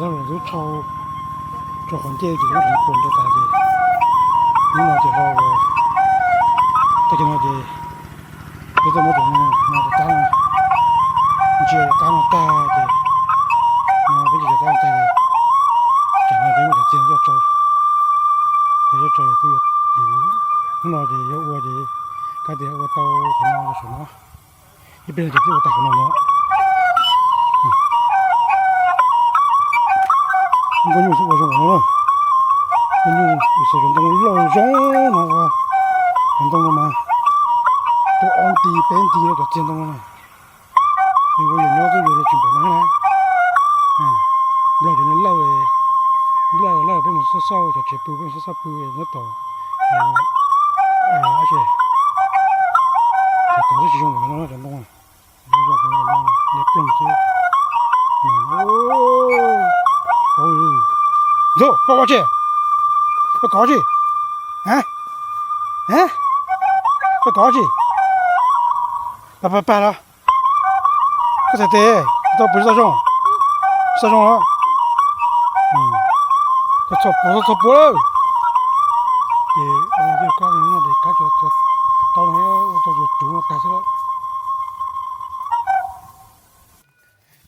Lub tshau tso qhov ncej ces lub hliv puas nrau tas ces hnub no ces ho tag kis no ces peb tuaj muab cov no cov qab no, ntsia cov qab no tag ces no peb ntsia cov qab no tag ces tsam no peb muab cov txiag no coj tsau, coj tsau ces hnub no ces yuav ua ces kab tias ua tau qhov no saum no. Ib pliag no ces twb ua tag qhov no no. Nkauj nyuj xwb ua zoo no na. Nkauj nyuj xav cov ntoo loj zoo no ua cov ntoo no mas tuaj ob nti peb nti rau cov txiag ntoo no na. Ua yus nyob twb yuav los tsis npaum no na. Nplog cov niag lawj, nplog lawj peb mus xauj xauj cov tsev pw peb mus xauj xauj pw nyob tom ab tsi, tod twb tsis zoo npaum no cov ntoo. Zoo li ploog xwb. Ntxub, koj ua tsi? Koj kov tsi? Koj kov tsi? Pag pag pag los? Koj txhais tes, tau puas tsis tau zoo? Tsis tau zoo los? Txhob puas, txhob puas lawm. Ces ua kab no ces kab cov tau no ua tau cov tsuv no tag xwb lawm.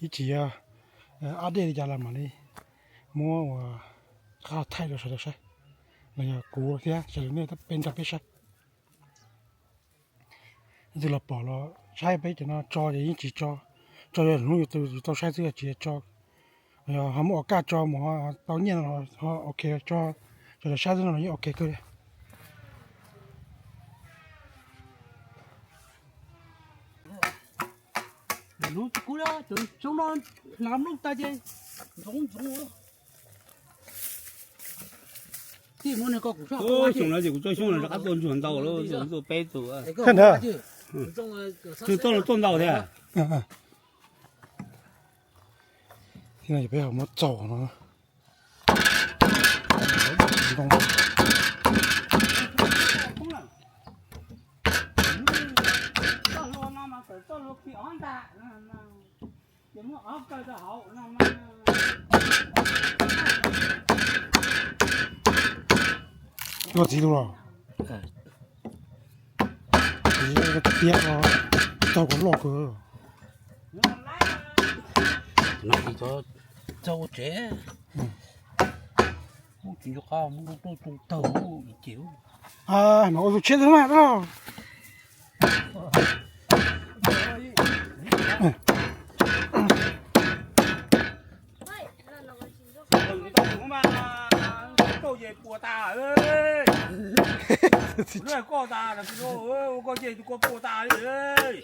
Ib chim yog ab dej li cas los mam li muab ua qab thaij rau sawv daws saib, los yog kuv thiab sawv daws nej peb nrog peb saib. Leej twg los pom los saib peb cov no tso ces yeej tsis tso, tso yog hnub yus tau saib xwb, tsis tso, yog ho muab ua kaj tso mus tau nyiaj no ho ok tso, sawv daws saib xwb no los yeej ok kawg li. Lub tsis kub, cov xyoob no hnav nplooj tag ces ntxoov ntxoov. Xyoo no ces kuv tso xyoob no rov qab tuaj ntsuag ntau lawm, tuaj peb tug. Ntawd tuaj ntau thiab. Peb muab txaus no. Koj txiv lub los, tiab, tau kom loj kawg. No txog tsev, tsis nco qab muab lub rooj tsoo tawg ces. Mas ua tus tshiab xwb mas. Koj ces puas tas, koj ces koj puas tas li.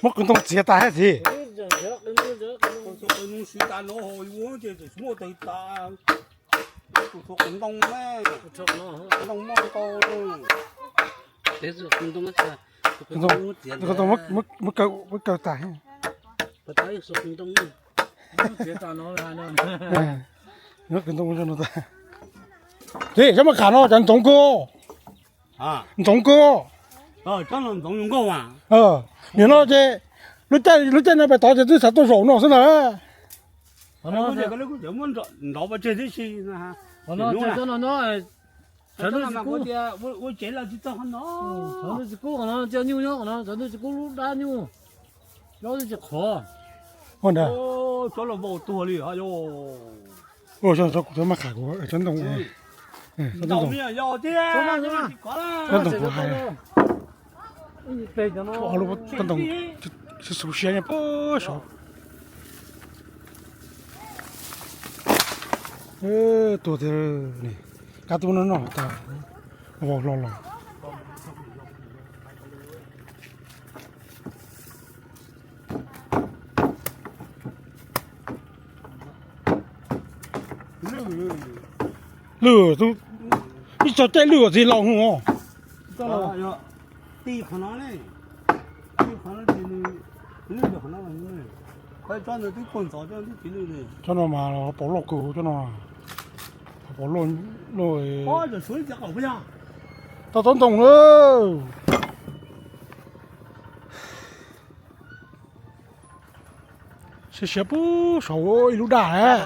Muab qws ntoo txiav tas thiab txiv. Qws ntoo siv tas no ho yuav ces tseem muaj tawg tas. Tus qws ntoo, ntoo muaj ntau. Qws ntoo muab kaw tas. Muab qws ntoo, muab qws ntoo no tas. Txiv, saib mas qham no cov ntxoov kawg. Ntxoov kawg. Nim no ces lub caij, lub caij no pem tod ces twb xav tuaj zaum no xwb ntag. Tsis kub, tsis kub, qhov no cov nyuj nyob qhov no, tov ntuj tsis kub lub dab nyuj, zaub twb tsis qhuav. Ua ntawd. Cov los vau tuag li. Ua, cov maj qham kuv cov ntoo, cov ntoo kuv hais. Ob lub toj ntoo xub siab nyob puag saud. Tuag tiag, kab tub no noj tas, vau hlo los. Lwj, ib txog caij lwj txiv laus hwv os. Cov no mas pom loj kawg, cov no pom loj, loj. Tau tov ntoo lawm. Siav siav pub saum ib lub daj.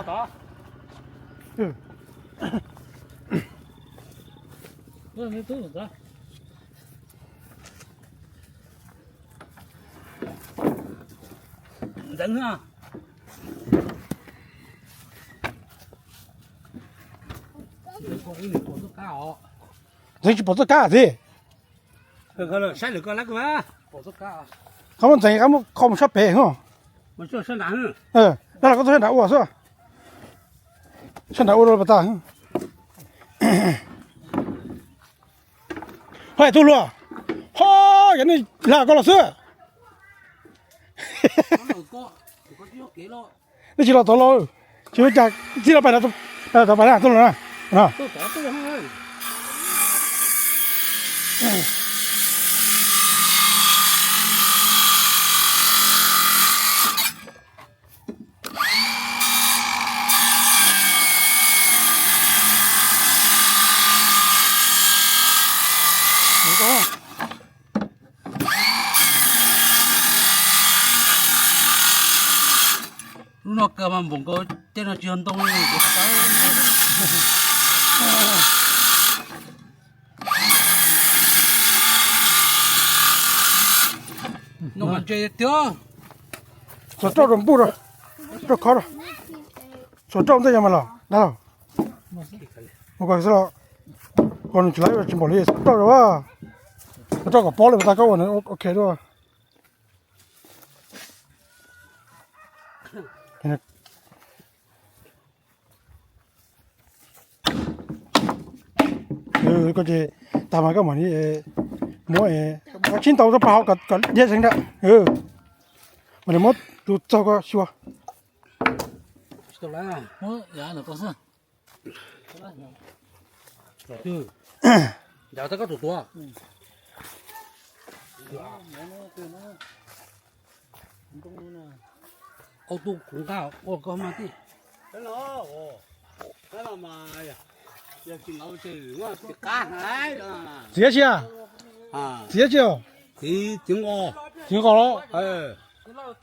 Ntxeev tsis pom txoj kab xwb. Qhov muab ntxeev qab muab kho mus sab pem. Dab los koj tuaj sab nrad ua xwb. Sab nrad ua rau pas tas. Hais tub hluas, ho, yog nej lag koj los xwb. Nej tsis los tod los, tsis ua cas, txij no pais tod pais na, tuaj los na. Lub no kawg mas npaum nkaus, tej no tsis yog ntoo li. Ntoo mas ntse tiag. Txog rau npum rau, rau khov rau. Txog rau ntej yog mas los dab los. Mus koj xwb los, koj nws tsis laib tsis npaum li txog rau rau. Koj rau kom pob li tas koj ua ok dua. Koj ces tag mas koj mam li muab, muab tsis ntau txoj pa hauv kom diab zeeg ntawm. Mam li muab tus txaug koj xyuas. Au tu kuv nqa ua koj mas tij. Txiav tsis, txiav tsis, txiv nqos, txiv nqos los.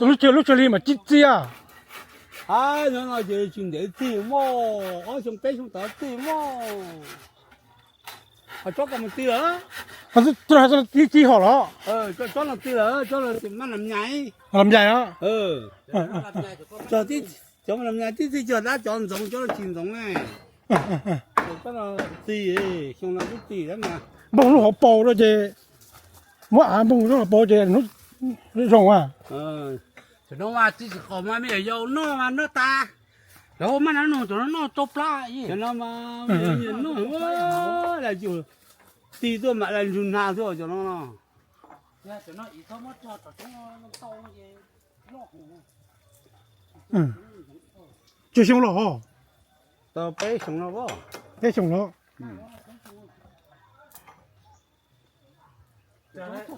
Lub tsawg li mas txiv a. Nyob no ces tsis ntev txij mog, ob xyoo peb xyoo tod txij mog. Ho tsob ko mus ti lawm. Tib txij hom los. Tsob no ti lawm, tsob no maj nam nyais. Nam nyais os. Cov maj nam nyais tib txij cog dab cov ntxoov, cov no tsis ntxoov ne. Tsob no ti, xyoo no twb ti lawm mas. Npoog lub hauv paus rau ces, muab av npoog lub hauv paus ces hnub zoo a. Tam no mas tsis qhov mas me nyuam yaus noj mas noj tas. Lawv maj nam noj cov no noj tsau plab. Cov no mas noj, ti tuaj mam li ntsug nag xwb cov no no. Tsawg xyoo los? Tau peb xyoo no, peb xyoo los.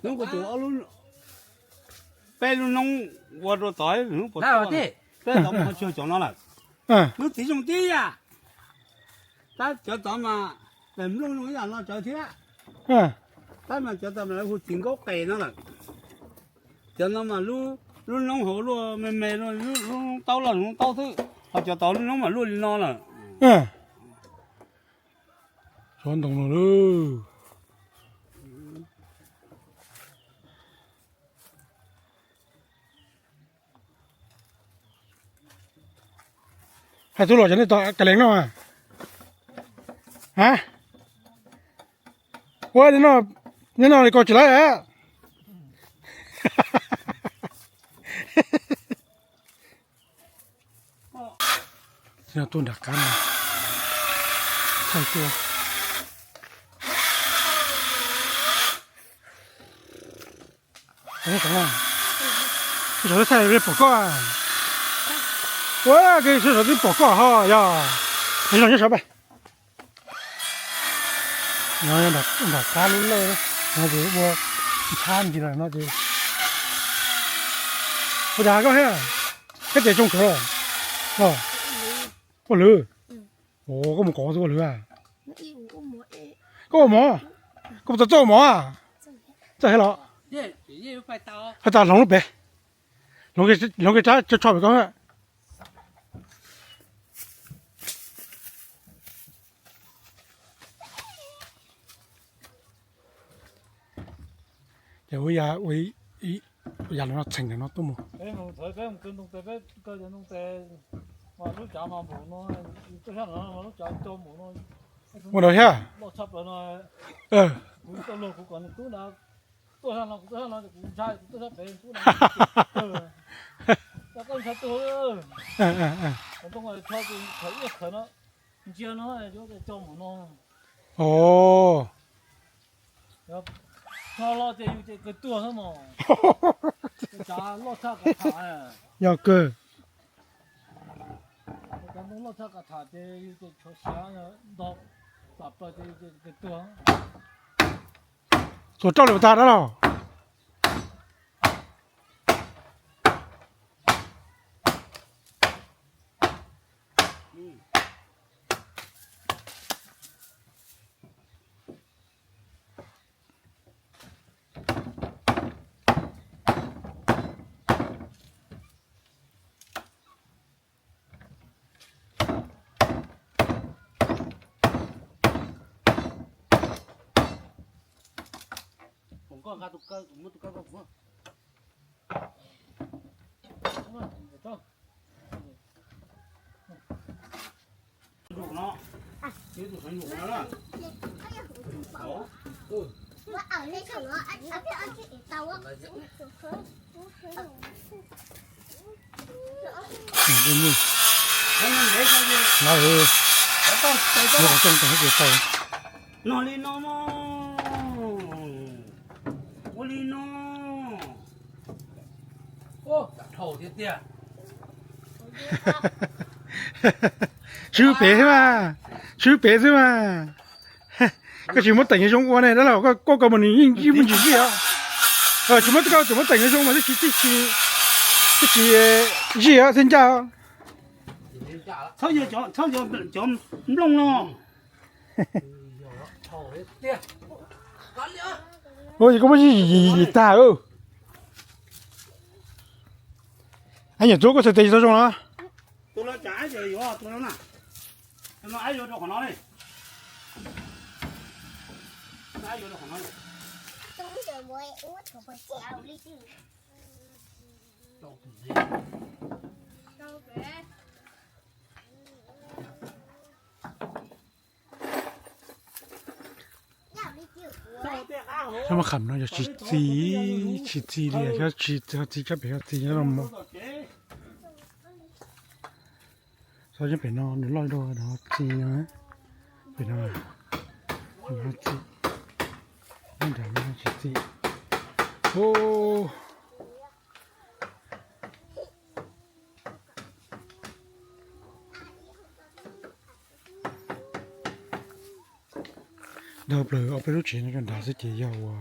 Hnub kuv tus, peb lub noob ua rau tod, hnub puas tod, peb tod mus qhov tsua cov no lawm. Lub txiv zoo tib yam. Tab cov tod mas daim nplooj zoo ib yam no tsawv thiab. Tab mas cov tod mas lawv hu txiv nkaub qes no lawm. Cov no mas lub noob hauv luaj me me, lub noob taub loj lub noob taub xwb, ho cov tod lub noob mas luaj li no lawm. Tsob ntoo no lauj. Hais tub los cov nej tau ka lees no a? Ha? Ua, nej no li ko tsis laib a? Tuaj nram qab no, thaij tuaj. Sawv daws thaij pom koj. Ua ke sawv daws twb pom koj ho yog. Nyob sawv pem. Nram qab lub lawj no ces ua ntshab ntsis lawm no ces. Ua cas koj thiab? Koj ces tsoo kawg los? Ua lwm. Koj mus qov xwb ua lwm a? Koj ua mov? Koj puas tau txawj ua mov a? Txawj thiab los? Hais tas hloov lub pem. Hloov kev tsab tsho pem koj. Ces ua ya ua ib yam li no txheem ntawm no tuaj mus. Ua no thiab. Ntsia no, cog mus no. Ov. Tho los ces yus ces kawg tuag xwb mos. Cov loj tshaj kav tham. Yog kawg. Cov ntoo loj tshaj kav tham ces yus ces tshuav siav nto pam plaws ces yus ces kawg tuag. Tuam rauj lawm tag dab laug. No li no, ua li no. Swb pem xwb mas, swb pem xwb mas. Koj tsis muab teem zoo ua ne dab laug, koj koj mus nws yeej muaj ntsis zij os. Tsis muab, koj tsis muab teem zoo mas twb tsis, twb tsis zij os, thiaj ncaj. Txhob yog cov nplooj no. Ua koj muab zij yim tag. Ab, nyuam tub koj txhais tes tau zoo los? Xyov mas qham no yog tsis txi, tsis txi li, xyov tsis txi, txi tsob pem xyov txi nyob rau mov. Xyov nyob pem no nws loj dua no txi no, pem no txi, nyob nram no tsis txi. Dhau plaws ob peb lub tsev no rau nrad xwb ces yog ua,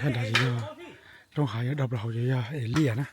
hab nrad ces yog roob hav, yog dhau plaws hauv ces yog es liaj na.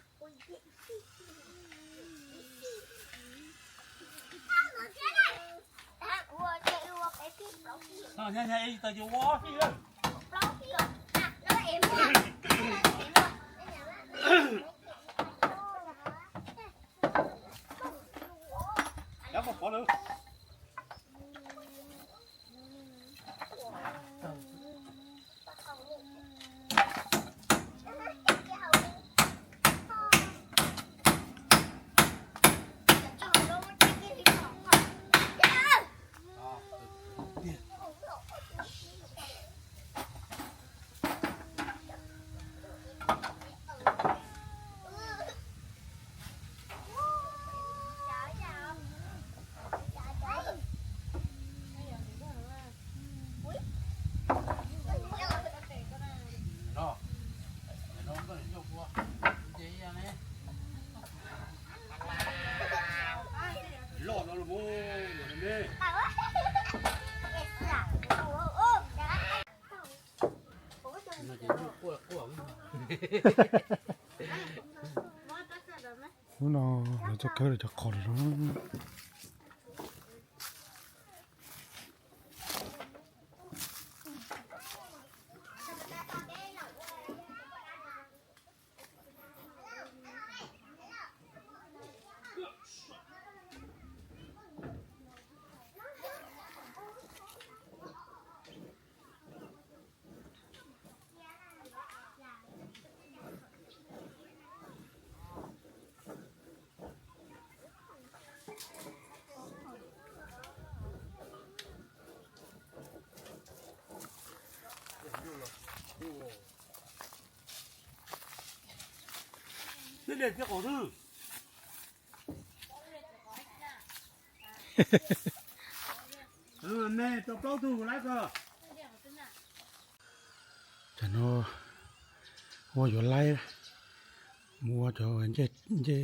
Hnub no lawv tuaj kawb lawv cov qos lawm. Tam no ua yuav laib mus ua cov ncej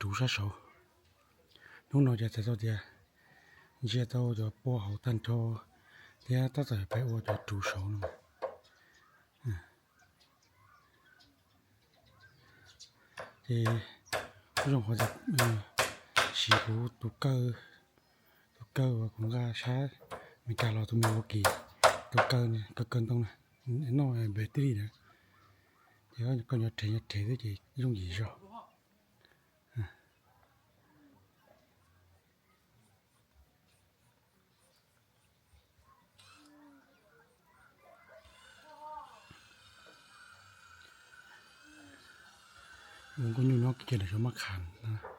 ruv sab saud. Hnub no ces txhais tau tias ntsia tau cov pua hauv tag nrho thiab tab tom peb ua cov ruv saud no. Ces kuj zoo qhov tias siv kuv tus kawj, tus kawj uas kuv nqa sab Meskas los tus me ua kis, tus kawj kawj ntoo na, noj battery na, ces koj nyob rhev nyob rhev xwb ces yooj yim zog. Ua nkauj nyuj nyob kiag ntawm cov mab kham na.